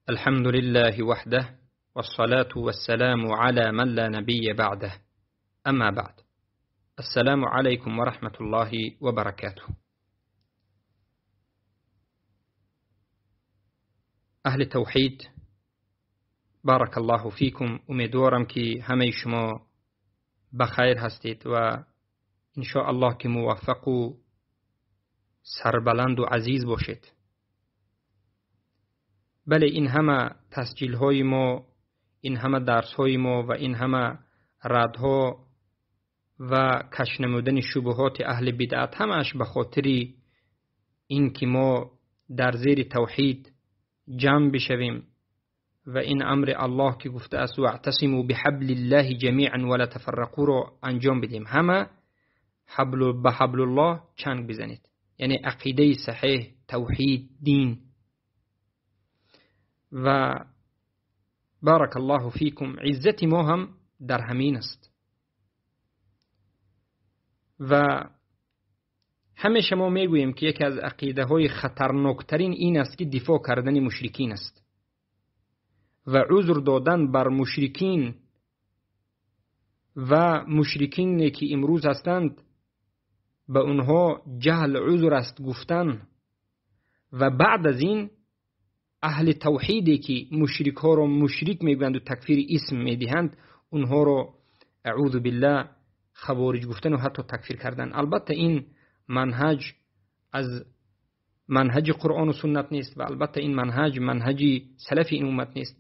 الحمد لله وحده والصلاة والسلام على من لا نبي بعده أما بعد السلام عليكم ورحمة الله وبركاته. اهل توحید بارک الله فیکم. امیدوارم که همه شما بخیر هستید و ان شاء الله که موفق و سربلند و عزیز باشید. بله، این همه تسجیل های ما، این همه درس های ما و این همه ردها و کش نمودن شبهات اهل بدعت همش به خاطر این که ما در زیر توحید جمع بشویم و این امر الله که گفته است واعتصموا بحبل الله جمیعا ولا تفرقوا رو انجام بدیم. همه حبل به حبل الله چنگ بزنید، یعنی عقیده صحیح، توحید، دین. و بارک الله فیکم، عزت ما هم در همین است. و همیشه ما میگوییم که یکی از عقیده های خطرناکترین این است که دفاع کردن مشرکین است و عذر دادن بر مشرکین و مشرکین که امروز هستند به اونها جهل عذر است گفتن. و بعد از این اهل توحیدی که مشرک ها را مشرک میگویند و تکفیر اسم میدهند، اونها را اعوذ بالله خوارج گفتن و حتی تکفیر کردن. البته این منهج از منهج قرآن و سنت نیست و البته این منهج منهج سلف این امت نیست،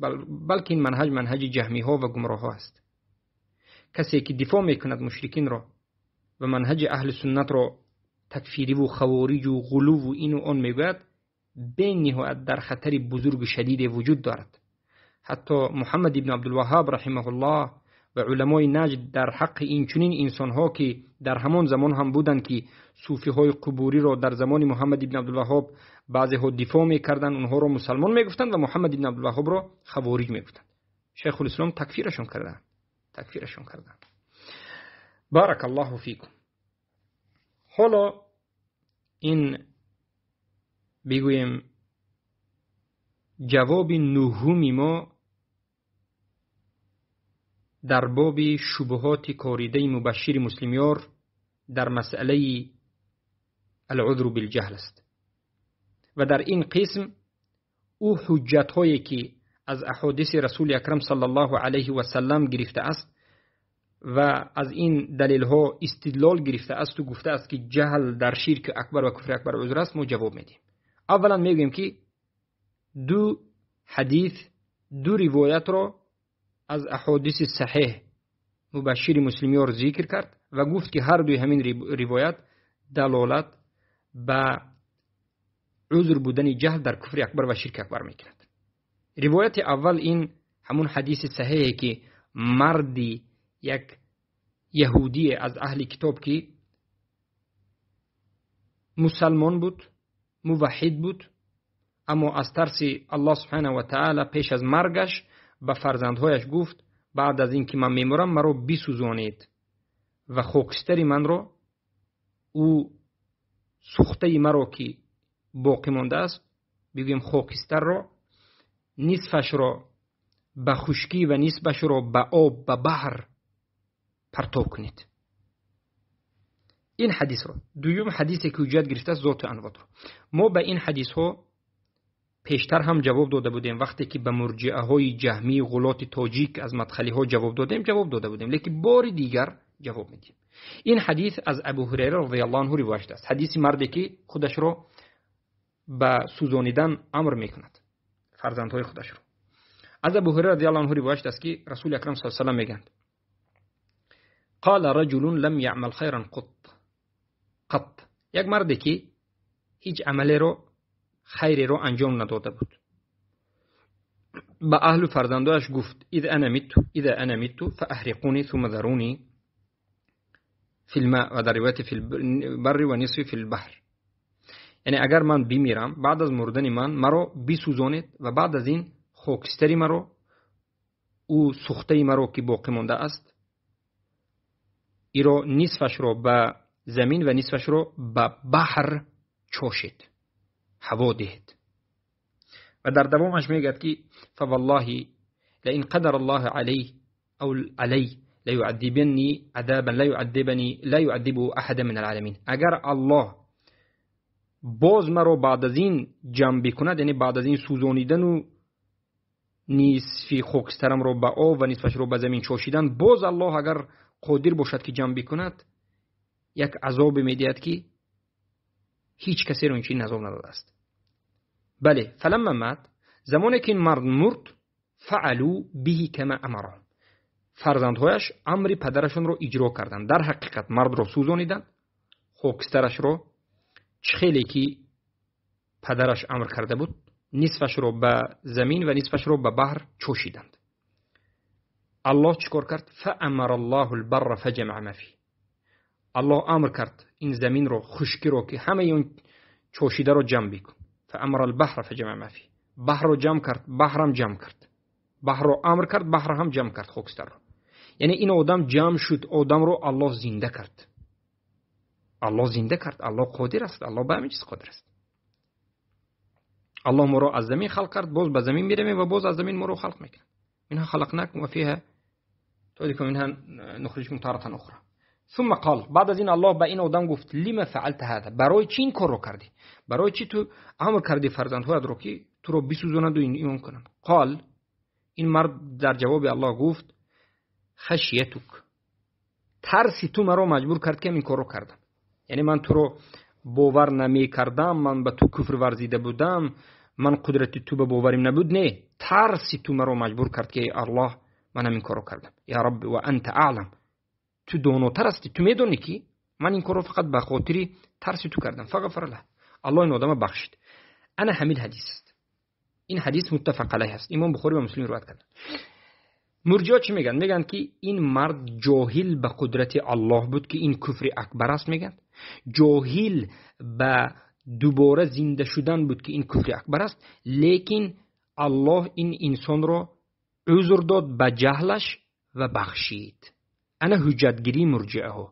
بلکه این منهج منهج جهمی ها و گمراه ها است. کسی که دفاع میکند مشرکین را و منهج اهل سنت را تکفیری و خوارج و غلو و این و آن میگوید، بی نهایت در خطر بزرگ و شدید وجود دارد. حتی محمد ابن عبدالوهاب رحمه الله و علمای نجد در حق این چنین انسان ها که در همان زمان هم بودند که صوفی های قبوری را در زمان محمد ابن عبدالوهاب بعضی ها دفاع میکردند، اونها را مسلمان میگفتند و محمد ابن عبدالوهاب را خوارج میگفتند. شیخ الاسلام تکفیرشون کردند، تکفیرشون کردند. بارک الله فیکم. حالا این بگوییم جواب نهمی ما در باب شبهات کاریده مبشر مسلمیار در مسئله العذر بالجهل است. و در این قسم او حجت هایی که از احادیث رسول اکرم صلی الله علیه و سلم گرفته است و از این دلیل ها استدلال گرفته است و گفته است که جهل در شرک اکبر و کفر اکبر عذر است، ما جواب میدیم. اولا میگوییم که دو حدیث، دو روایت را از احادیث صحیح مبشر مسلمیار ذکر کرد و گفت که هر دوی همین روایت دلالت به عذر بودن جهل در کفر اکبر و شرک اکبر میکند. روایت اول این همون حدیث صحیحه که مردی یک یهودی از اهل کتاب که مسلمان بود، موحد بود، اما از ترس الله سبحانه و تعالی پیش از مرگش به فرزندهایش گفت بعد از اینکه من میمورم مرا بسوزانید و خاکستر من را، او سوخته مرا که باقی مانده است، بگویم خاکستر را، نصفش را به خشکی و نصفش را به آب، به بحر پرتاب کنید. این حدیث را. دوم حدیثی که حجت گرفته است ذات انوات را. ما به این حدیث ها پیشتر هم جواب داده بودیم. وقتی که به مرجعه های جهمی غلات تاجیک از مدخلی ها جواب دادیم، جواب داده بودیم، لیکن بار دیگر جواب میدیم. این حدیث از ابو هریره رضی الله عنه روایت است. حدیث مردی که خودش را به سوزانیدن امر میکند، فرزندهای خودش را. از ابو هریره رضی الله عنه روایت است که رسول اکرم صلی الله علیه و سلم میگند قال رجل لم يعمل خيرا قط. یک مردی که هیچ عملی رو، خیری رو انجام نداده بود، به اهل فرزندانش گفت اذا انا مت فاحرقوني ثم ذروني في الماء و در روایت في البر و نصف في البحر. یعنی اگر من بمیرم، بعد از مردن من مرا بسوزانید و بعد از این خاکستری مرا، او سوخته مرا که باقی مانده است، ای را نصفش را به زمین و نصفش را به بحر چاشید، هوا دهید. Ва дар давомаш мегӯяд, ки فوالله لئن قدر الله عليه أو علي ليعذبني عذابا لا يعذبني لا يعذبه أحد من العالمين. اگر الله боз маро баъд аз ин ҷамъ бикунад, яъне баъд аз ин сӯзонидану нисфи хокистарамро ба об ва нисфашро ба замин чошидан, боз Аллоҳ агар қодир бошад ки ҷамъ бикунад, як азобе медиҳад, ки ҳеҷ касеро ин чунин азоб надодааст. Бале, فلما مات, замоне ки ин мард мурд, فعلوا به كما أمرهم, фарзандҳояш амри падарашонро иҷро карданд. Дар ҳақиқат мардро сӯзониданд, хокистарашро чӣ хеле ки падараш амр карда буд, нисфашро ба замин ва нисфашро ба баҳр чошиданд. Аллоҳ чӣ кор кард? فأمر الله البر فجمع ما فيه. Аллоҳ амр кард ин заминро, хушкиро, ки ҳамаи он чошидаро ҷамъ бикун. فأمر البحر فجمع ما فيه. Баҳрро ҷамъ кард, баҳрам ҷамъ кард. Баҳрро амр кард, баҳр ҳам ҷамъ кард хокистарро. Яъне ин одам ҷамъ шуд, одамро Аллоҳ зинда кард. Аллоҳ зинда кард, Аллоҳ қодир аст, Аллоҳ ба ҳамин чиз қодир аст. Аллоҳ моро аз замин халқ кард, боз ба замин меравем ва боз аз замин моро халқ мекунад. منها خلقناكم وفيها نعيدكم ومنها نخرجكم تارة أخرى. ثم قال, баъд аз ин Аллоҳ ба ин одам гуфт: لم فعلت هذا, барои чӣ ин корро кардӣ? Барои чӣ ту амр кардӣ фарзандҳоятро, ки туро бисӯзонанду ин кунанд? قال, ин мард дар ҷавоби Аллоҳ гуфт: خشيتك, тарси ту маро маҷбур кард, ки ин корро кардам. Яъне ман туро бовар намекардам, ман ба ту куфр варзида будам, ман қудрати ту ба боварим набуд. Не, тарси ту маро маҷбур кард, ки Аллоҳ, ман ҳамин корро кардам. يا رب وأنت أعلم, ту донотар ҳастӣ, ту медонӣ, ки ман ин корро фақат ба хотири тарси ту кардам. فغفر له, Аллоҳ ин одама бахшид. Ана ҳамин ҳадис аст. Ин ҳадис متفق عليه аст, Имом Бухорӣ ва Муслим ривоят карданд. Мурҷио чӣ мегӯянд? Мегӯянд, ки ин мард ҷоҳил ба қудрати Аллоҳ буд, ки ин куфри акбар аст. Мегӯянд, ҷоҳил ба дубора зинда шудан буд, ки ин куфри акбар аст, лекин Аллоҳ ин инсонро узр дод ба ҷаҳлаш ва бахшид. Ана ҳуҷҷатгирии мурҷиаҳо.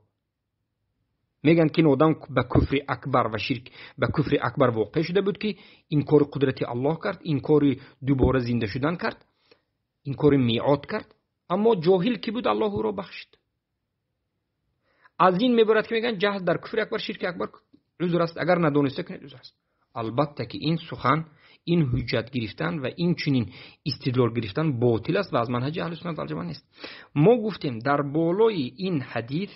Мегӯянд, ки ин одам ба куфри акбар ва ширк, ба куфри акбар воқеъ шуда буд, ки инкори қудрати Аллоҳ кард, инкори дубора зинда шудан кард, инкори меъод кард, аммо ҷоҳил ки буд, Аллоҳ ӯро бахшид. Аз ин мебарад, ки мегӯянд, ҷаҳл дар куфри акбар, ширки акбар узр аст, агар надониста кунед, узр аст. Албатта ки ин сухан, ин ҳуҷҷат гирифтан ва ин чунин истидлол гирифтан ботил аст ва аз манҳаҷи аҳли суннат валҷамоа нест. Мо гуфтем, дар болои ин ҳадис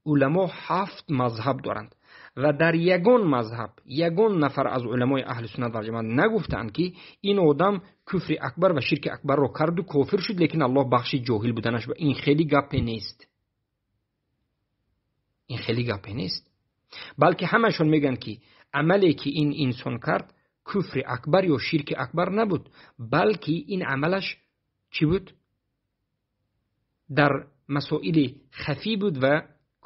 уламо ҳафт мазҳаб доранд ва дар ягон мазҳаб ягон нафар аз уламои аҳли суннат валҷамоа нагуфтаанд, ки ин одам куфри акбар ва ширки акбарро карду кофир шуд, лекин Аллоҳ бахши ҷоҳил буданаш. Ин хеле гапе нест, ин хеле гапе нест, балки ҳамашон мегӯянд, ки амале ки ин инсон кард, куфри акбар ё ширки акбар набуд, балки ин амалаш чӣ буд? Дар масоили хафӣ буд ва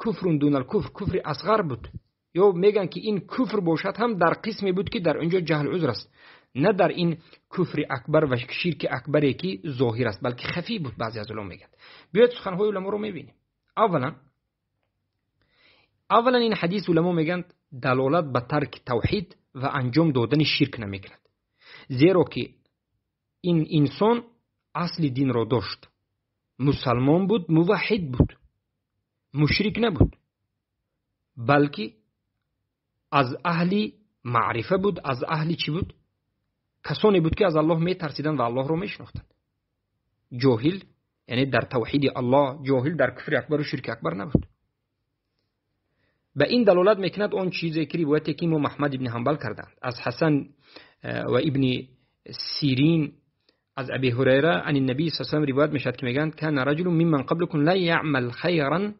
كفر دون الكفر, куфри асғар буд. Ё мегӯянд, ки ин куфр бошад ҳам, дар қисме буд, ки дар он ҷо ҷаҳл узр аст, на дар ин куфри акбар ва ширки акбаре, ки зоҳир аст, балки хафӣ буд, баъзе аз уламо мегӯянд. Биёед, суханҳои уламоро мебинем. Аввалан, ин ҳадис, уламо мегӯянд, далолат ба тарки тавҳид ва анҷом додани ширк намекунад, зеро ки ин инсон асли динро дошт, мусалмон буд, муваҳҳид буд, мушрик набуд, балки аз аҳли маърифа буд. Аз аҳли чӣ буд? Касоне буд, ки аз Аллоҳ метарсиданд ва Аллоҳро мешинохтанд. Ҷоҳил, яъне дар тавҳиди Аллоҳ ҷоҳил, дар куфри акбару ширки акбар набуд. Ба ин далолат мекунад он чизе ки ривояте ки Имом Аҳмад ибни Ҳанбал карданд аз Ҳасан ва Ибни Сирин, аз Аби Ҳурайра عن النبي صلى الله عليه وسلم ривоят мешавад, ки мегӯянд: كان رجل ممن قبلكم لا يعمل خيرا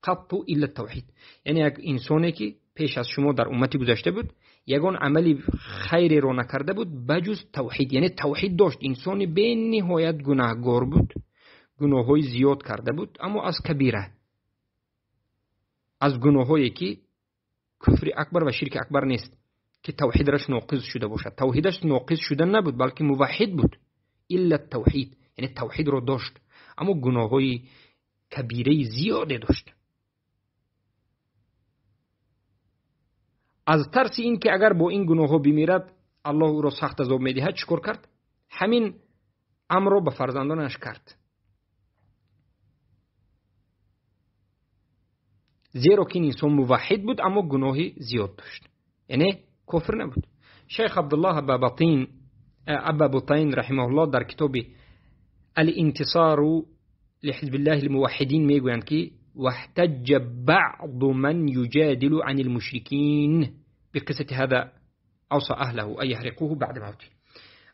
قط إلا التوحيد. Яъне як инсоне, ки пеш аз шумо дар уммати гузашта буд, ягон амали хайреро накарда буд ба ҷуз тавҳид, яъне тавҳид дошт. Инсони бениҳоят гунаҳгор буд, гуноҳҳои зиёд карда буд, аммо аз кабира, аз гуноҳҳое ки куфри акбар ва ширки акбар нест, ки тавҳидаш ноқиз шуда бошад. Тавҳидаш ноқиз шуда набуд, балки муваҳҳид буд. إلا التوحيد, яъне тавҳидро дошт, аммо гуноҳҳои кабираи зиёде дошт. Аз тарси ин ки агар бо ин гуноҳҳо бимирад, Аллоҳ ӯро сахт азоб медиҳад, чӣ кор кард? Ҳамин амрро ба фарзандонаш кард. Зеро ки ин инсон муваҳҳид буд, аммо гуноҳи зиёд дошт, яъне кофир набуд. Шайх Абдуллоҳ Аббабутайн раҳимаҳуллоҳ дар китоби Алинтисару лиҳизбиллаҳи лмуваҳҳидин мегӯянд ки واحتج بعض من يجادل عن المشركين بقصة هذا أوصى أهله أن يحرقوه بعد موته.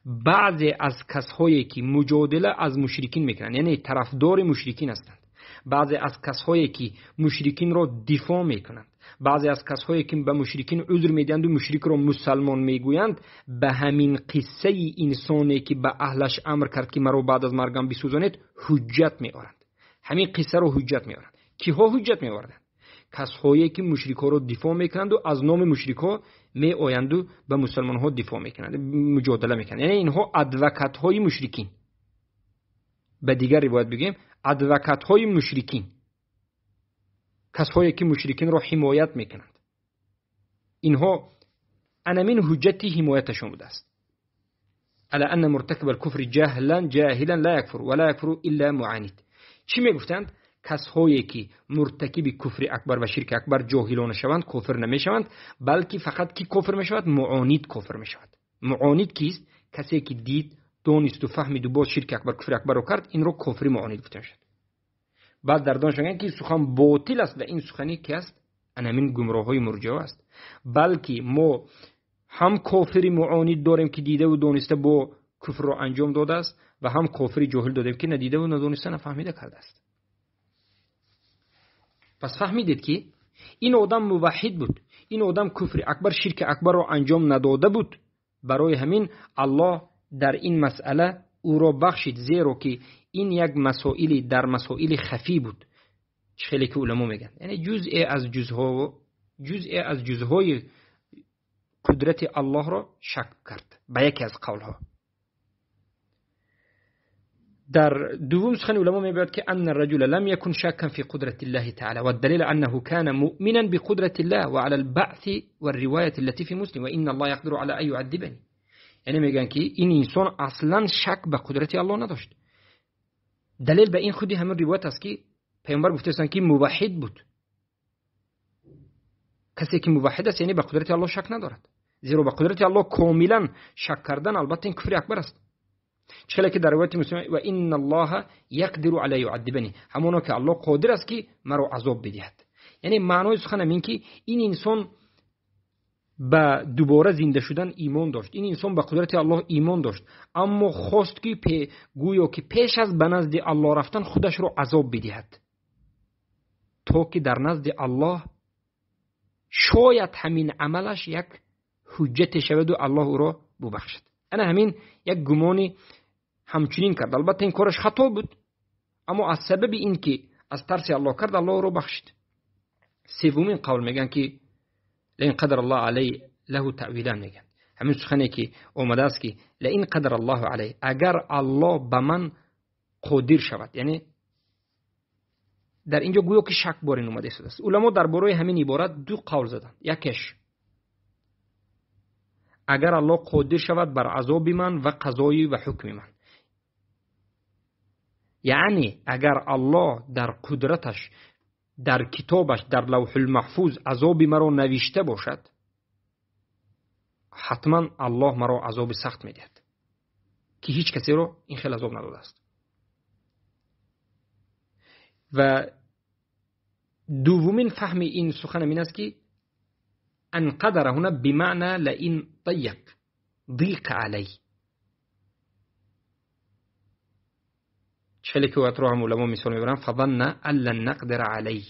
بعضی از کسایی که مجادله از مشرکین میکنند، یعنی طرفدار مشرکین هستند، بعضی از کسایی که مشرکین را دفاع میکنند، بعضی از کسایی که به مشرکین عذر میدهند و مشرک را مسلمان میگویند، به همین قصه انسانی که به اهلش امر کرد که مرا بعد از مرگم بسوزانید حجت میآورند. همین قصه را حجت میآورند. کیها حجت میآوردند؟ کسایی که مشرک ها را دفاع میکنند و از نام مشرک ها میآیند و به مسلمان ها دفاع میکنند، مجادله میکنند. یعنی اینها ادوکت های مشرکین. به دیگر روایت بگیم ادوکت های مشرکین، کسایی که مشرکین را حمایت میکنند، اینها انمین حجت حمایتشون بوده است. على ان مرتكب الكفر جهلا جاهلا لا يكفر ولا يكفر الا معاند. چی میگفتند؟ کسایی که مرتکب کفر اکبر و شرک اکبر جاهلانه شوند کافر نمیشوند، بلکه فقط کی کافر میشود؟ معاند کافر میشود. معاند کیست؟ کسی که دید، دانست و فهمید و باز شرک اکبر کفر اکبر رو کرد، این رو کافر معاند گفته میشود. بعد در دانش میگن که سخن باطل است و این سخنی که است انمین گمراه‌های مرجعه است، بلکه ما هم کافر معاند داریم که دیده و دانسته با کفر رو انجام داده است و هم کافر جاهل داریم که ندیده و ندانسته نفهمیده کرده است. پس فهمیدید که این آدم موحد بود، این آدم کفر اکبر شرک اکبر رو انجام نداده بود، برای همین الله در این مسئله او را بخشید، زیرا که این یک مسائلی در مسائل خفی بود. خیلی که علما میگن یعنی جزء از جزءهای قدرت الله را شک کرد به یکی از قولها. در دوم سخن علما میگوید که ان الرجل لم يكن شاكا في قدرة الله تعالى والدليل انه كان مؤمنا بقدرة الله وعلى البعث والرواية التي في مسلم وان الله يقدر على ان يعذبني. یعنی میگن که این انسان اصلا شک به قدرت الله نداشت. دلیل به این خودی همین روایت است که پیامبر گفته است که موحد بود. کسی که موحد است یعنی به قدرت الله شک ندارد، زیرا به قدرت الله کاملا شک کردن البته این کفر اکبر است. چخیلی که در روایت مسلم و ان الله یقدر علی يعذبنی، همانا که الله قادر است که مرا عذاب بدهد. یعنی معنای سخنم این که این انسان به دوباره زنده شدن ایمان داشت، این انسان به قدرت الله ایمان داشت، اما خواست که گویا که پیش از به نزد الله رفتن خودش رو عذاب بدهد تا که در نزد الله شاید همین عملش یک حجت شود و الله او را ببخشد. انا همین یک گمانی همچنین کرد. البته این کارش خطا بود، اما از سبب این که از ترس الله کرد الله او را بخشید. سومین قول میگن که لئن قدر الله علی له تأویلان، میگن همین سخنی که اومده است که لئن قدر الله علی، اگر الله به من قادر شود، یعنی در اینجا گویا که شک بار این اومده است. علما درباره همین عبارت دو قول زدند. یکش اگر الله قادر شود بر عذاب من و قضای و حکم من، یعنی اگر الله در قدرتش در کتابش در لوح المحفوظ عذاب مرا نوشته باشد، حتما الله مرا عذاب سخت میدهد که هیچ کسی را این خیلی عذاب نداده است. و دومین فهم این سخن این است که ان قدر هنا بمعنى لئن ضيق ضيق علی. خیلی که وقت رو هم علما مثال میبرن فظن ان لن نقدر علی.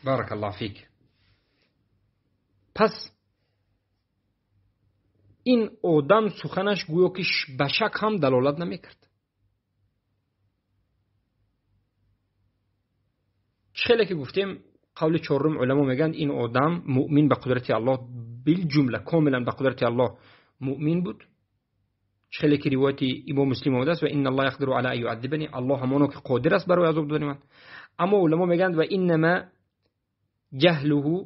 بارک الله فیک. پس این آدم سخنش گویا که به شک هم دلالت نمیکرد. خیلی که گفتیم قول چهارم علما میگن این آدم مؤمن به قدرت الله بالجمله کاملا به قدرت الله مؤمن بود. خیلی که روایت امام مسلم آمده است و ان الله یقدر علی ان یعذبنی، الله همانا که قادر است برای عذاب دادن من. اما علما میگن و انما جهله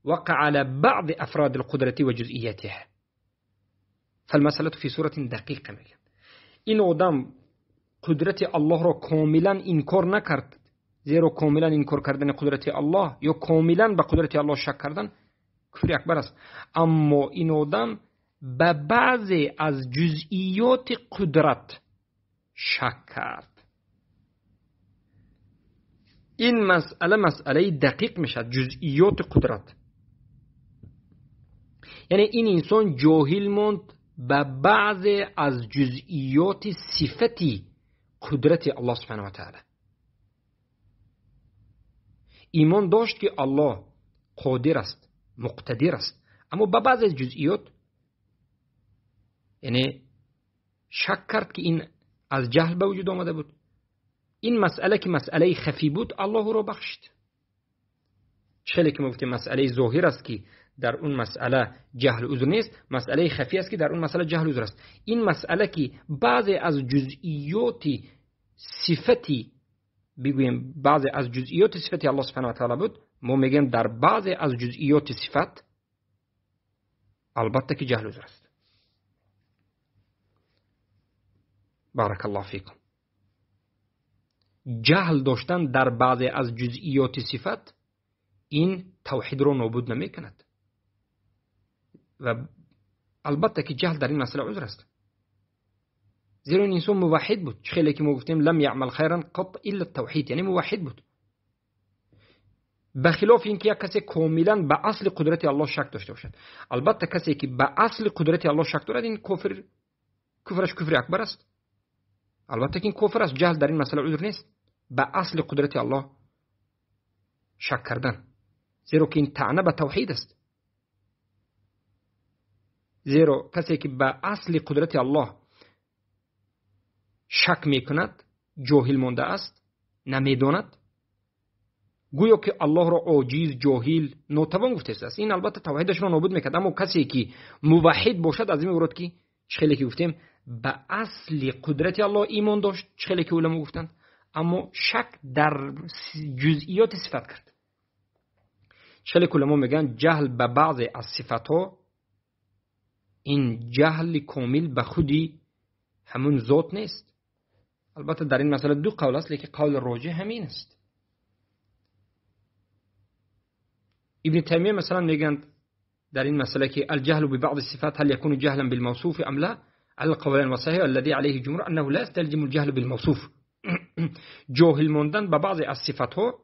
وقع على بعض أفراد القدرة وجزئياتها فالمسألة في صورة دقيقة. میگن این آدم قدرت الله را کاملا انکار نکرد، زیرا کاملا انکار کردن قدرت الله یا کاملا به قدرت الله شک کردن کفر اکبر است. اما این آدم به بعضی از جزئیات قدرت شک کرد. این مسئله مسئله دقیق میشد، جزئیات قدرت. یعنی این انسان جاهل ماند به بعضی از جزئیات صفتی قدرت الله سبحانه و تعالی. ایمان داشت که الله قادر است، مقتدر است، اما به بعضی از جزئیات یعنی شک کرد که این از جهل به وجود آمده بود. این مسئله که مسئله خفی بود الله را بخشید. چه که ما گفتیم مسئله ظاهر است که در اون مسئله جهل عذر نیست، مسئله خفی است که در اون مسئله جهل عذر است. این مسئله که بعضی از جزئیات صفتی بگوییم بعضی از جزئیات صفتی الله سبحانه و تعالی بود، ما میگیم در بعضی از جزئیات صفت البته که جهل عذر است. بارک الله فیکم. جهل داشتن در بعضی از جزئیات صفت این توحید رو نابود نمیکند و البته که جهل در این مسئله عذر است، زیرا این انسان موحد بود. خیلی که ما گفتیم لم یعمل خیرا قط الا التوحید، یعنی موحد بود، بخلاف اینکه یک کسی کاملا به اصل قدرت الله شک داشته باشد. البته کسی که به اصل قدرت الله شک دارد این کفر، کفرش کفر اکبر است. البته که این کفر است، جهل در این مسئله عذر نیست. به اصل قدرت الله شک کردن، زیرا که این طعنه به توحید است. زیرا کسی که به اصل قدرت الله شک میکند جاهل مانده است، نمیداند، گویا که الله را عاجز، جاهل، ناتوان گفته است. این البته توحیدش را نابود میکند. اما کسی که موحد باشد از این عبارت که خیلی که گفتیم به اصل قدرت الله ایمان داشت، خیلی که علما گفتند، اما شک در جزئیات صفت کرد. خیلی که علما میگن جهل به بعضی از صفاتها این جهل کامل به خودی همون ذات نیست. البته در این مسئله دو قول است، لیکن قول راجح همین است. ابن تیمیه مثلا میگن در این مسئله که الجهل ببعض الصفات هل يكون جهلا بالموصوف ام لا، على القولين والصحيح الذي عليه الجمهور انه لا يستلزم الجهل بالموصوف. جاهل ماندن به بعضی از صفاتها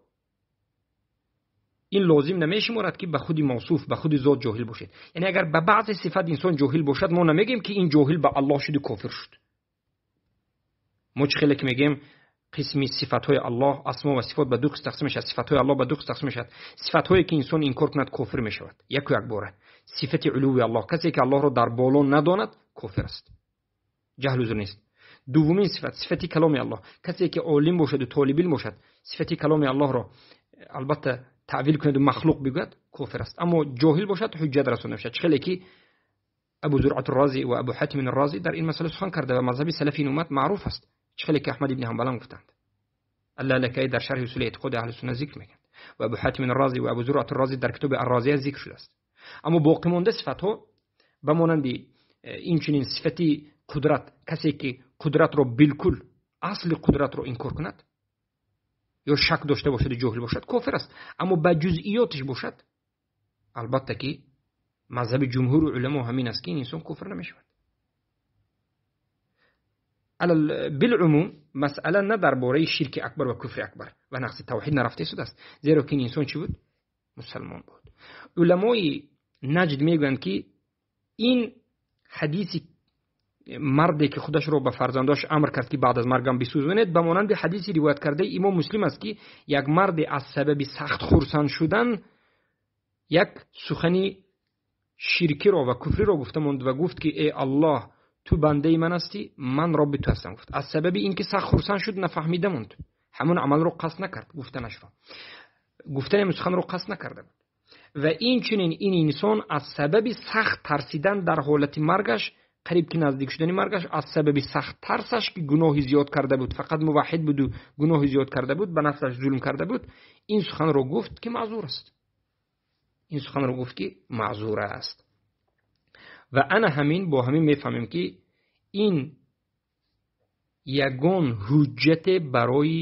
این لازم نمیشمارد که به خود موصوف، به خود ذات جاهل باشد. یعنی اگر به بعضی صفات انسان جاهل باشد ما نمیگیم که این جاهل به الله شد و کافر شد. ما چه خیلی که میگیم قسمی صفات‌های الله، اسما و صفات به دو قسم تقسیم میشود. صفات‌های الله به دو قسم تقسیم میشود. صفات‌هایی که انسان انکار کند کافر میشود، یک و یک باره. صفت علوی الله، کسی که الله را در بالا نداند کافر است، جهل عذر نیست. دومین صفت، صفت کلام الله، کسی که عالم باشد و طالب علم باشد صفت کلام الله را البته تعویل کند و مخلوق بگوید کافر است. اما جاهل باشد حجت رسانده میشود. خیلی که ابو زرعة الرازی و ابو حاتم الرازی در این مسئله سخن کرده و مذهب سلفی این امت معروف است. خیلی که احمد ابن حنبل هم گفتند، اللالکایی در شرح اصول اعتقاد اهل سنت ذکر میکنند و ابو حاتم الرازی و ابو زرعة الرازی در کتاب الرازیه ذکر شده است. اما باقی مانده صفت ها به مانند این چنین صفتی قدرت، کسی که قدرت را بالکل اصل قدرت را انکار کند یا شک داشته باشد و جاهل باشد کافر است. اما به جزئیاتش باشد البته که مذهب جمهور علما همین است که این انسان کافر نمیشود. بالعموم مسئله نه درباره شرک اکبر و کفر اکبر و نقص توحید نرفته شده است، زیرا که این انسان چی بود؟ مسلمان بود. علمای نجد میگویند که این حدیث مردی که خودش رو به فرزنداش امر کرد که بعد از مرگم بسوزونید، به مانند حدیثی روایت کرده امام مسلم است که یک مرد از سبب سخت خرسان شدن یک سخنی شرکی رو و کفری رو گفته موند و گفت که ای الله تو بنده من هستی، من رب تو هستم. گفت از سبب اینکه سخت خرسان شد نفهمیده موند، همون عمل رو قصد نکرد، گفتنش رو، گفتن سخن رو قصد نکرده بود. و این چنین این انسان از سبب سخت ترسیدن در حالت مرگش، قریب که نزدیک شدن مرگش، از سبب سخت ترسش که گناهی زیاد کرده بود، فقط موحد بود و گناهی زیاد کرده بود، به نفسش ظلم کرده بود، این سخن رو گفت که معذور است. ин суханро гуфт ки маъзур аст. Ва ана ҳамин бо ҳамин мефаҳмем ки ин ягон ҳуҷҷате барои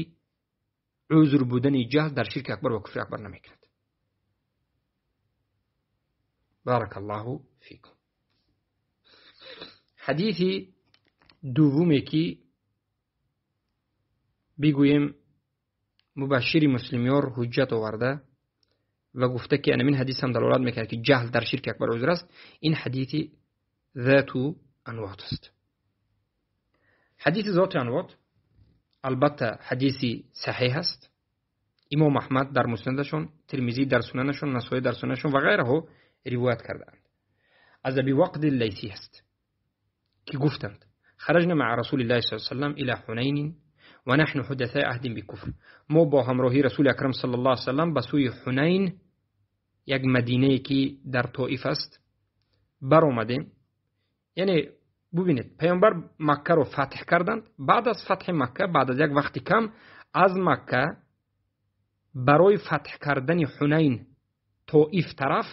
узр будани ҷаҳл дар ширки акбар ва куфри акбар намекунад. بارك الله فيكم. ҳадиси дуввуме ки бигӯем мубашшири муслимёр ҳуҷҷат оварда ва гуфта ки анамин ҳадис ҳам далолат мекунад ки ҷаҳл дар ширки акбар узр аст, ин ҳадиси зату анвот аст. Ҳадиси зоту анвот албатта ҳадиси саҳеҳ аст. Имом Аҳмад дар муснадашон, Тирмизӣ дар сунанашон, Насоӣ дар сунанашон ва ғайраҳо ривоят кардаанд. Аз Аби Вақди Лайсӣ аст ки гуфтанд: خرجنا مع رسول الله صلى الله عليه وسلم إلى حنين ونحن حدثاء عهد بكفر. ما با همراهی رسول اکرم صلی الله علیه وسلم به سوی حنین، یک مدینه که در طائف است، برآمدیم. یعنی ببینید پیامبر مکه رو فتح کردند. بعد از فتح مکه، بعد از یک وقت کم از مکه برای فتح کردن حنین طائف طرف،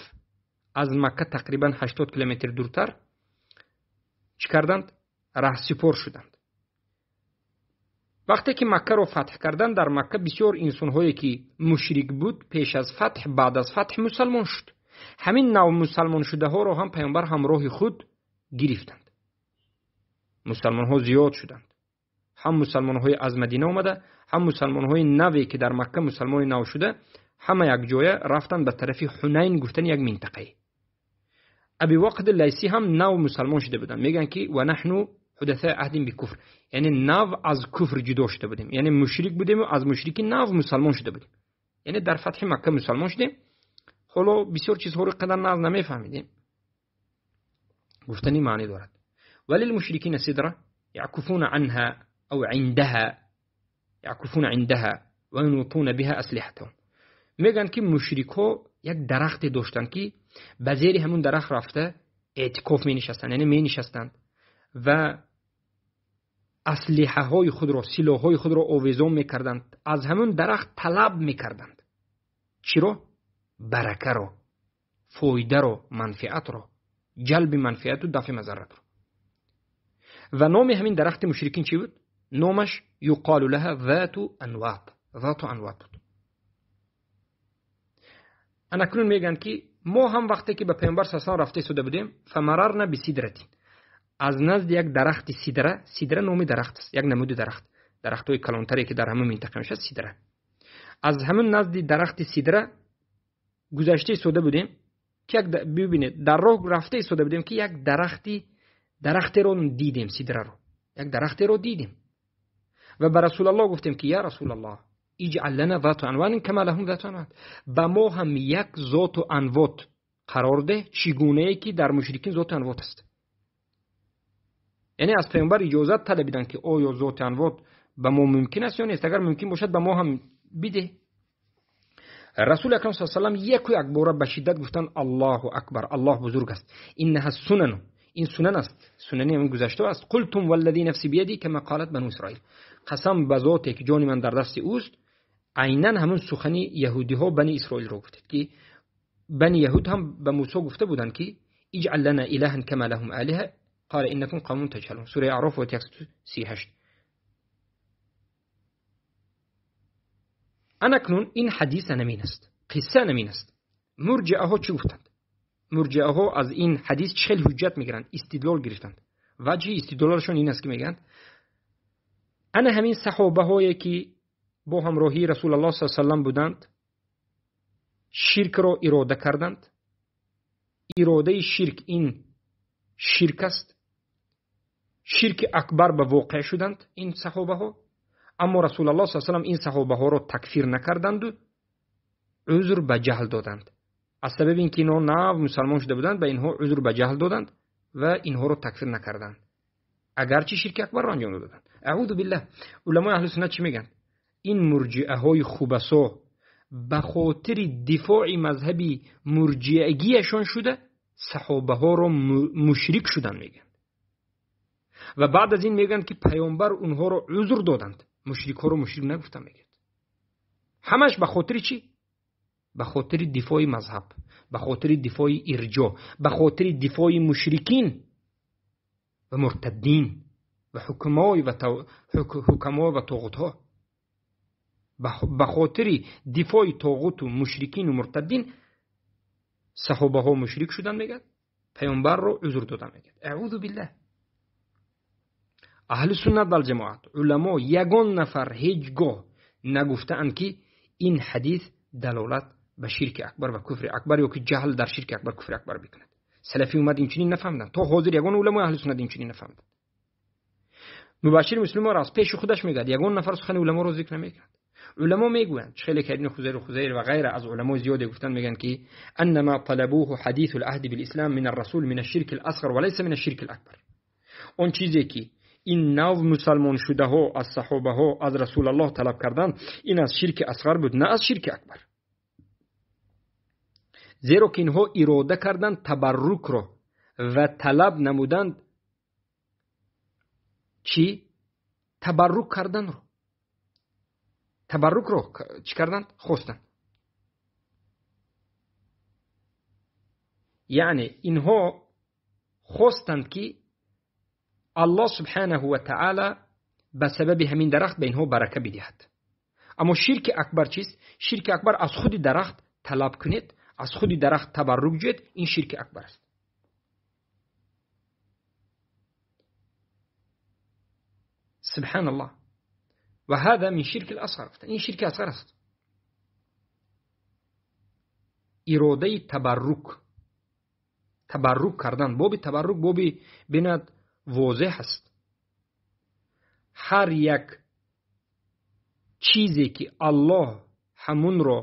از مکه تقریبا 80 کیلومتر دورتر چی کردند؟ رهسپار شدند. وقتی که مکه رو فتح کردند، در مکه بسیار انسان‌هایی که مشرک بود پیش از فتح، بعد از فتح مسلمان شد. همین نوع مسلمان شده ها رو هم پیامبر همراه خود گرفتند. مسلمان ها زیاد شدند. هم مسلمان های از مدینه آمده، هم مسلمان های نوی که در مکه مسلمان نو شده، همه یک جایه رفتند به طرف حنین، گفتن یک منطقه. ابی وقد لیسی هم نو مسلمان شده بودند. میگن که و نحن حدثاء عهد بکفر، یعنی نو از کفر جدا شده بودیم، یعنی مشرک بودیم و از مشرکی نو مسلمان شده بودیم، یعنی در فتح مکه مسلمان شدیم. حالا بسیار چیزها رو قدر ناز نمیفهمیدیم. گفتنی معنی دارد. وللمشركين سدرة يعكفون عنها أو عندها، يعكفون عندها وينوطون بها أسلحتهم. میگن که مشرک‌ها یک درخت داشتن که به زیر همون درخت رفته اعتکاف می نشستند، یعنی می نشستند و اسلحه های خود را، سلاح های خود را آویزان می کردند. از همون درخت طلب می کردند. چی را؟ برکه را، فایده را، منفعت را، جلب منفعت و دفع مضرت را. و نام همین درخت مشرکین چی بود؟ نامش یقال لها ذات انواط، ذات انواط بود. اکنون میگن که ما هم وقتی که به پیامبر صلی الله علیه و رفته شده بودیم، فمررنا بسدرة، از نزد یک درخت سدره، سدره نام درخت است، یک نمود درخت، درخت‌های کلانتری که در همون منطقه میشه سدره. از همون نزد درخت سدره گذشته شده بودیم که یک ببینید در راه رفته شده بودیم که یک درخت رو دیدیم، سدره رو، یک درخت رو دیدیم و به رسول الله گفتیم که یا رسول الله اجعل لنا ذات انوان کما لهم ذات انوان، به ما هم یک ذات و انوات قرار ده چگونه ای که در مشرکین ذات انوات است. یعنی از پیامبر اجازه طلبیدن که آیا ذات انوات به ما ممکن است یا نیست، اگر ممکن باشد به ما هم بده. رسول اکرم صلی الله علیه و سلم یک و یک باره به شدت گفتن الله اکبر، الله بزرگ است، انها السنن، این سنن است، سننی من گذشته است. قلتم والذی نفسی بیدی کما قالت بنو اسرائیل، قسم به ذاتی که جان من در دست اوست، عینا همون سخنی یهودی ها بنی اسرائیل رو گفتید که بنی یهود هم به موسی گفته بودند که اجعل لنا الها کما لهم آلهه قال انکم قوم تجهلون، سوره اعراف آیه 138. اکنون این حدیث نمین است، قصه نمین است. مرجئه ها چی گفتند؟ مرجئه ها از این حدیث چه حجت میگیرند، استدلال گرفتند. وجه استدلالشون این است که میگن انا همین صحابه هایی که با همراهی رسول الله صلی الله علیه و سلم بودند شرک را اراده کردند. اراده شرک این شرک است، شرک اکبر به واقع شدند این صحابه ها، اما رسول الله صلی الله علیه و سلم این صحابه ها را تکفیر نکردند و عذر به جهل دادند. از سبب اینکه اینها نو مسلمان شده بودند به اینها عذر به جهل دادند و اینها را تکفیر نکردند، اگرچه شرک اکبر را انجام دادند. اعوذ بالله. علمای اهل سنت چی میگن؟ این مرجئه های خوبسا به خاطر دفاع مذهبی مرجئگیشان شده صحابه ها را مشرک شدن میگن و بعد از این میگن که پیامبر اونها را عذر دادند، مشرک ها را مشرک نگفتن. میگن همش به خاطر چی؟ به خاطر دفاع مذهب، Ба хотири дифои ирҷо, ба хотири дифои мушрикин ва муртаддин ва ҳукамой ва тоғутҳо, ба хотири дифои тоғуту мушрикину муртаддин саҳобаҳо мушрик шудан мегӯяд, паёмбарро узр додан мегӯяд. Аъузу биллаҳ. Аҳли суннат вал ҷамоат, уламо ягон нафар ҳеҷ гоҳ нагуфтаанд, ки ин ҳадис далолат ба ширки акбар ва куфри акбар ё ки ҷаҳл дар ширки акбар куфри акбар бикунад. Салафи уммат инчунин нафаҳмиданд. То ҳозир ягон уламои аҳли суннат инчунин нафаҳмиданд. Мубашшир муслиморо аз пеши худаш мегӯяд, ягон нафар сухани уламоро зикр намекунад. Уламо мегӯянд, хеле ки ибни Хузайр, Хузайр ва ғайра аз уламои зиёде гуфтанд, мегӯянд ки аннама талабуҳу ҳадису алаҳди билислам мин аррасул мин ашширки аласғар ва лайса мин ашширки алакбар. Он чизе ки ин нав мусалмон шудаҳо аз саҳобаҳо аз расулаллоҳ талаб карданд, ин аз ширки асғар буд, на аз ширки акбар. Зеро ки инҳо ирода карданд табаррукро ва талаб намуданд чӣ? Табаррук карданро. Табаррукро чӣ карданд? Хостанд. Яъне инҳо хостанд, ки аллоҳ субҳанаҳу ва таъала ба сабаби ҳамин дарахт ба инҳо барака бидиҳад. Аммо ширки акбар чист? Ширки акбар аз худи дарахт талаб кунед, аз худи дарахт табаррук ҷӯед, ин ширки акбар аст. Субҳаналлоҳ. Ва ҳаза мин ширки асғар. Ин ширки асғар аст. Иродаи табаррук, табаррук кардан, боби табаррук боби бинад возеҳ аст. Ҳар як чизе ки аллоҳ ҳамунро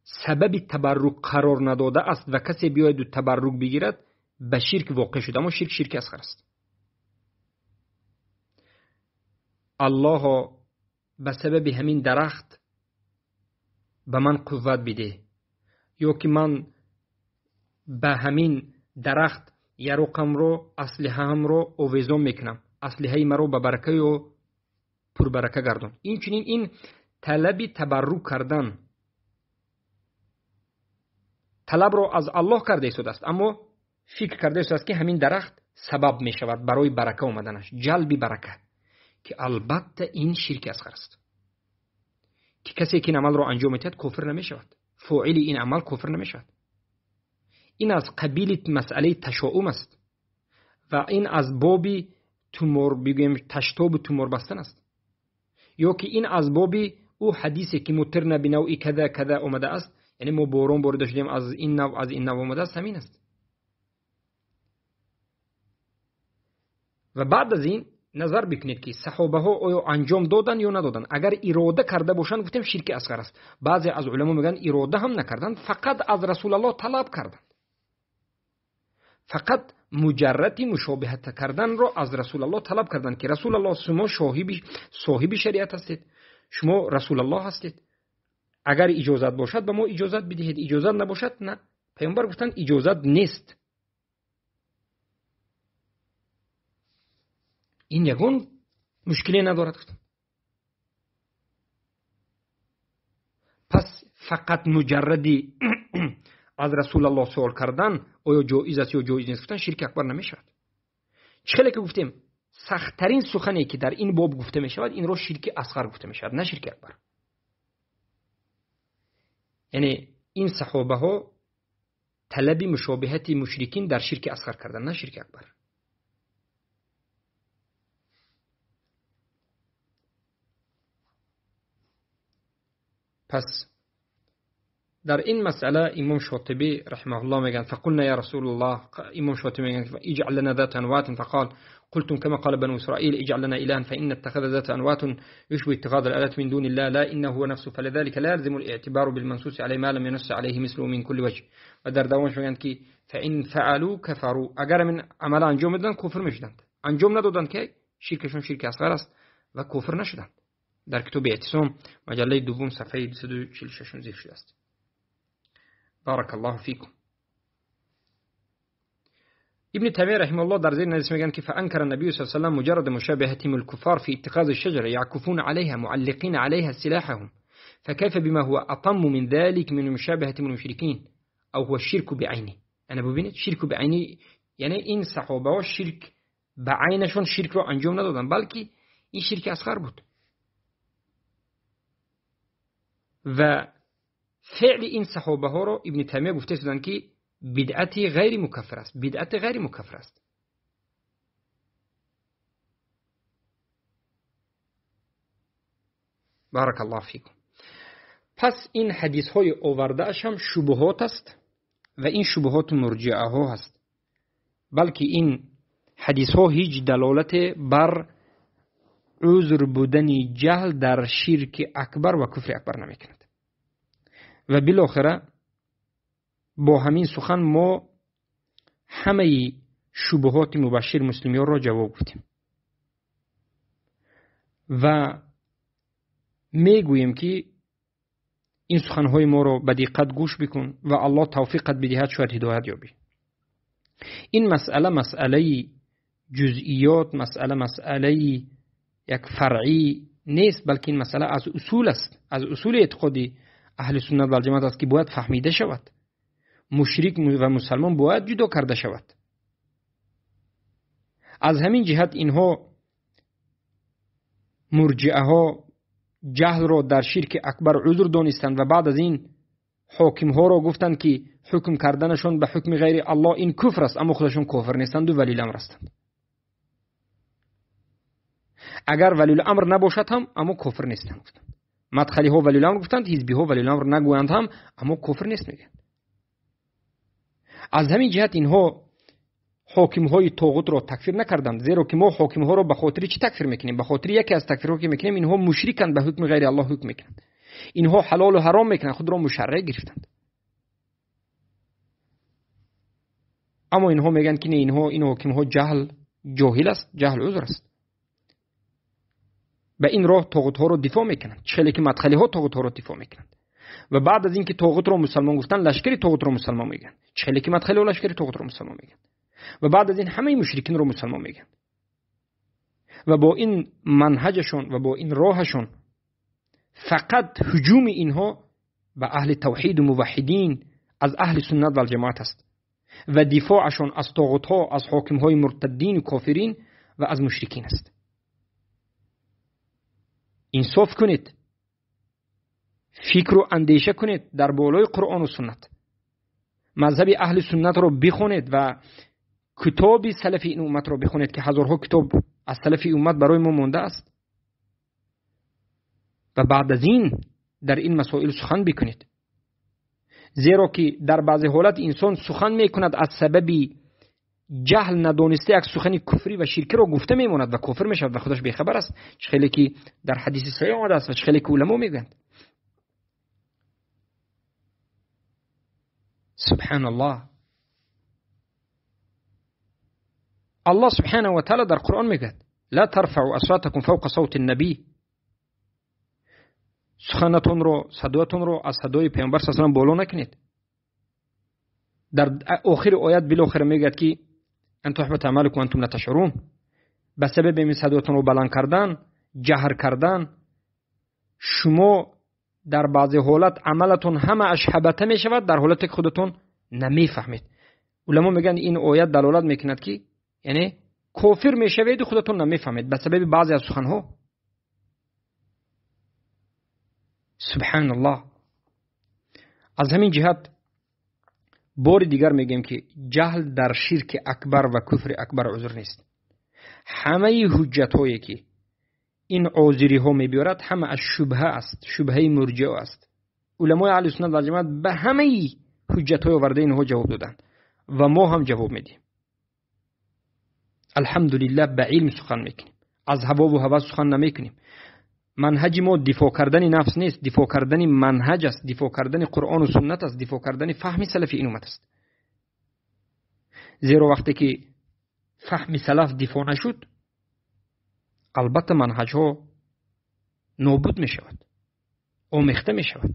сабаби табаррук қарор надодааст ва касе биёяду табаррук бигирад, ба ширк воқеъ шуд. Аммо ширк ширки асғар аст. Аллоҳо ба сабаби ҳамин дарахт ба ман қувват бидеҳ, ё ки ман ба ҳамин дарахт яроқамро, аслиҳаамро овезон мекунам, аслиҳаи маро ба барака ё пурбарака гардон. Инчунин ин талаби табаррук кардан, талабро аз аллоҳ карда истодааст, аммо фикр карда истодааст, ки ҳамин дарахт сабаб мешавад барои барака омаданаш, ҷалби барака, ки албатта ин ширки асғар аст. Ки касе ки ин амалро анҷом медиҳад кофир намешавад, фоили ин амал кофир намешавад. Ин аз қабили масъалаи ташоум аст ва ин аз боби тумор, бигӯем таштобу тумор бастан аст, ё ки ин аз боби ӯ ҳадисе ки мутирна бинавъи када када омадааст, яъне мо борон борида шудем аз ин нав, аз ин нав омадааст, ҳамин аст. Ва баъд аз ин назар бикунед, ки саҳобаҳо оё анҷом доданд ё надоданд. Агар ирода карда бошанд, гуфтем ширки асғар аст. Баъзе аз уламо мегӯянд ирода ҳам накарданд, фақат аз расулаллоҳ талаб карданд, фақат муҷарради мушобиҳат карданро аз расулаллоҳ талаб карданд, ки расулаллоҳ шумо соҳиби шариат ҳастед, шумо расулаллоҳ ҳастед, агар иҷозат бошад ба мо иҷозат бидиҳед, иҷозат набошад на. Паёмбар гуфтанд иҷозат нест. Ин ягон мушкиле надорад, гуфтанд. Пас фақат муҷарради аз расулаллоҳ суол кардан оё ҷоиз аст ё ҷоиз нест гуфтан ширки акбар намешавад. Чӣ хеле ки гуфтем, сахттарин сухане ки дар ин боб гуфта мешавад, инро ширки асғар гуфта мешавад, на ширки акбар. Яъне ин саҳобаҳо талаби мушобиҳати мушрикин дар ширки асғар кардан, на ширки акбар. Пас дар ин масъала имом Шотибӣ раҳимаҳуллоҳ мегӯянд: фақулна я расулаллоҳ, имом Шотибӣ мегӯянд иҷъал лана зата анватин, фақал قلتم كما قال بنو إسرائيل اجعل لنا إلها فإن اتخذ ذات أنوات يشبه اتخاذ الآلات من دون الله لا إنه هو نفسه فلذلك لا يلزم الاعتبار بالمنصوص عليه ما لم ينص عليه مثله من كل وجه. و در دوامش میگن که فإن فعلوا كفروا، اگر من عمل انجام دادن کفر میشدند، انجام ندادند که شرکشون شرک اصغر است و کفر نشدند. در کتاب اعتصام مجله دوم صفحه 246 ذکر شده است. بارک الله فیکم. ابن تيمية رحمه الله در زیر حدیث میگن که فانکر النبي صلى الله عليه وسلم مجرد مشابهتهم الكفار في اتخاذ الشجرة يعكفون عليها معلقين عليها سلاحهم، فكيف بما هو أطم من ذلك من مشابهة المشركين أو هو الشرك بعينه. أنا ببینید شرک بعینه یعنی این صحابه ها شرک به عینشون شرک رو انجام ندادن، بلکه این شرک اصغر بود و فعل این صحابه ها رو ابن تیمیه گفته شدن که بدعت غیر مکفر است، بدعت غیر مکفر است. بارک الله فیکم. پس این حدیث های آورده اش هم شبهات است و این شبهات مرجعه ها هست، بلکه این حدیث ها هیچ دلالت بر عذر بودن جهل در شرک اکبر و کفر اکبر نمی کند. و بالاخره با همین سخن ما همه شبهات مبشر مسلمیان را جواب گفتیم و میگوییم که این سخنهای ما را به دقت گوش بکن و الله توفیقت بدهد شاید هدایت یابی. این مسئله مسئله جزئیات، مسئله یک فرعی نیست، بلکه این مسئله از اصول است، از اصول اعتقادی اهل سنت و جماعت است که باید فهمیده شود. مشرک و مسلمان باید جدا کرده شود. از همین جهت اینها مرجعه ها جهل را در شرک اکبر عذر دانستند و بعد از این حاکم ها را گفتند که حکم کردنشون به حکم غیر الله این کفر است، اما خودشون کافر نیستند و ولی الامر هستند. اگر ولی الامر نباشد هم اما کافر نیستند گفتند. مدخلی ها ولی الامر گفتند، حزبی ها ولی الامر نگویند هم اما کافر نیست میگن. از همین جهت اینها حاکم های طاغوت را تکفیر نکردند، زیرا که ما حاکم ها را به خاطر چی تکفیر میکنیم؟ به خاطر یکی از تکفیرها که میکنیم اینها مشرکند، به حکم غیر الله حکم میکنند، اینها حلال و حرام میکنند، خود را مشرع گرفتند. اما اینها میگن که نه، اینها این حاکم ها جهل جاهل است، جهل عذر است. به این راه طاغوت ها را دفاع میکنند، چه که مدخلی ها طاغوت ها را دفاع میکنند و بعد از اینکه طاغوت را مسلمان گفتن لشکری طاغوت را مسلمان میگن، چه که مدخلی ها لشکری طاغوت را مسلمان میگن و بعد از این همه مشرکین رو مسلمان میگن و با این منهجشون و با این راهشون فقط هجوم اینها به اهل توحید و موحدین از اهل سنت و الجماعت است و دفاعشون از طاغوت ها، از حاکم های مرتدین و کافرین و از مشرکین است. انصاف کنید، فکر و اندیشه کنید در بالای قرآن و سنت، مذهب اهل سنت رو بخونید و کتاب سلف این امت رو بخونید که هزارها کتاب از سلف امت برای ما مونده است و بعد از این در این مسائل سخن بکنید، زیرا که در بعضی حالت انسان سخن میکند از سبب جهل ندانسته یک سخن کفری و شرکی رو گفته میماند و کافر میشود و خودش بیخبر است، چه خیلی که در حدیث صحیح آمده است و چه خیلی که علما میگویند. سبحان الله. الله سبحانه و تعالی در قرآن میگه لا ترفعوا اصواتكم فوق صوت النبی، سخنتون رو، صدایتون رو از صدای پیامبر صلی الله علیه و بالا نکنید. در آخر آیت بالاخره میگه که ان تحبط اعمالكم وانتم لا تشعرون، به سبب این صدایتون رو بلند کردن، جهر کردن، شما در بعضی حالت عملتون همه اش حبطه میشود در حالت که خودتون نمیفهمید. علما میگن این آیت دلالت میکند که یعنی کافر میشوید خودتون نمیفهمید به سبب بعضی از سخنها. سبحان الله. از همین جهت بار دیگر میگیم که جهل در شرک اکبر و کفر اکبر عذر نیست. همه حجت هایی که این عذری ها میبیارد همه از شبهه است، شبهه مرجع است. علمای اهل سنت و جماعت به همه حجت های آورده اینها جواب دادند و ما هم جواب میدیم. الحمدلله به علم سخن میکنیم، از هوا و هوس سخن نمیکنیم. منهج ما دفاع کردن نفس نیست، دفاع کردن منهج است، دفاع کردن قرآن و سنت است، دفاع کردن فهم سلف این امت است. زیرا وقتی که فهم سلف دفاع نشد البته منهج ها نابود می شود، آمیخته می شود.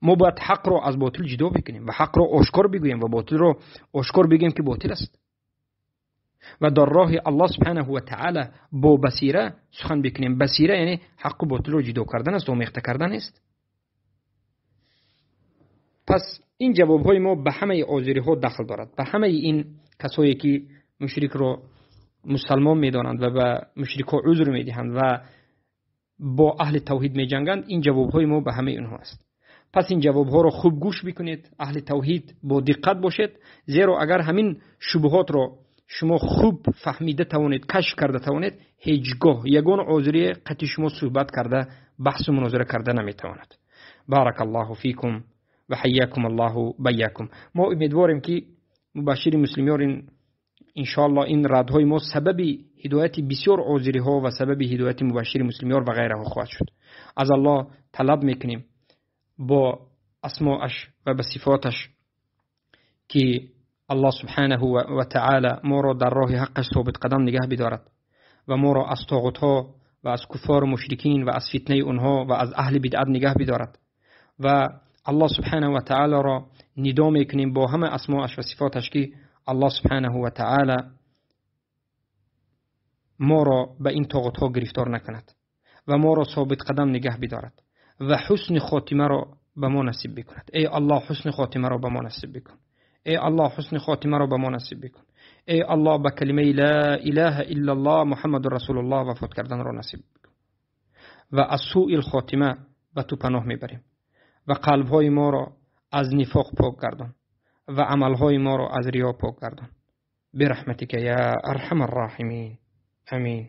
ما باید حق را از باطل جدا بکنیم و حق را آشکار بگوییم و باطل را آشکار بگوییم که باطل است و در راه الله سبحانه و تعالی با بصیره سخن بکنیم. بصیره یعنی حق و باطل را جدا کردن است، آمیخته کردن است. Пас ин ҷавобҳои мо ба ҳамаи озириҳо дахл дорад, ба ҳамаи ин касое ки мушрикро мусалмон медонанд ва ба мушрикҳо узр медиҳанд ва бо аҳли тавҳид меҷанганд. Ин ҷавобҳои мо ба ҳамаи онҳо аст. Пас ин ҷавобҳоро хуб гӯш бикунед, аҳли тавҳид бо диққат бошед, зеро агар ҳамин шубҳотро шумо хуб фаҳмида тавонед, кашф карда тавонед, ҳеҷ гоҳ ягон озирие қати шумо суҳбат карда, баҳсу мунозира карда наметавонад. Барак Аллоҳу фикум ва ҳайякум Аллоҳу байякум. Мо умедворем, ки мубашшири муслимёр иншоаллоҳ ин радҳои мо сабаби ҳидояти бисёр озириҳо ва сабаби ҳидояти мубашшири муслимёр ва ғайраҳо хоҳад шуд. Аз Аллоҳ талаб мекунем бо асмоаш ва ба сифоташ, ки Аллоҳ субҳанаҳу ва таъала моро дар роҳи ҳаққаш собитқадам нигаҳ бидорад ва моро аз тоғутҳо ва аз куффору мушрикин ва аз фитнаи онҳо ва аз аҳли бидъат нигаҳ бидорад. Ва Аллоҳ субҳанаҳу ва таъаларо нидо мекунем бо ҳама асмоаш ва сифоташ, ки Аллоҳ субҳанаҳу ва таъала моро ба ин тоғутҳо гирифтор накунад ва моро собитқадам нигаҳ бидорад ва ҳусни хотимаро ба мо насиб бикунад. Эй Аллоҳ, ҳусни хотимаро ба мо насиб бикун. Эй Аллоҳ, ҳусни хотимаро ба мо насиб бикун. Эй Аллоҳ, ба калимаи ла илаҳа иллаллоҳ Муҳаммадур расулуллоҳ вафот карданро насиб бикун ва аз сӯил хотима ба ту паноҳ мебарем ва қалбҳои моро аз нифоқ пок гардон ва амалҳои моро аз риё пок гардон. Бирахматика я арҳамар роҳимин. Амин.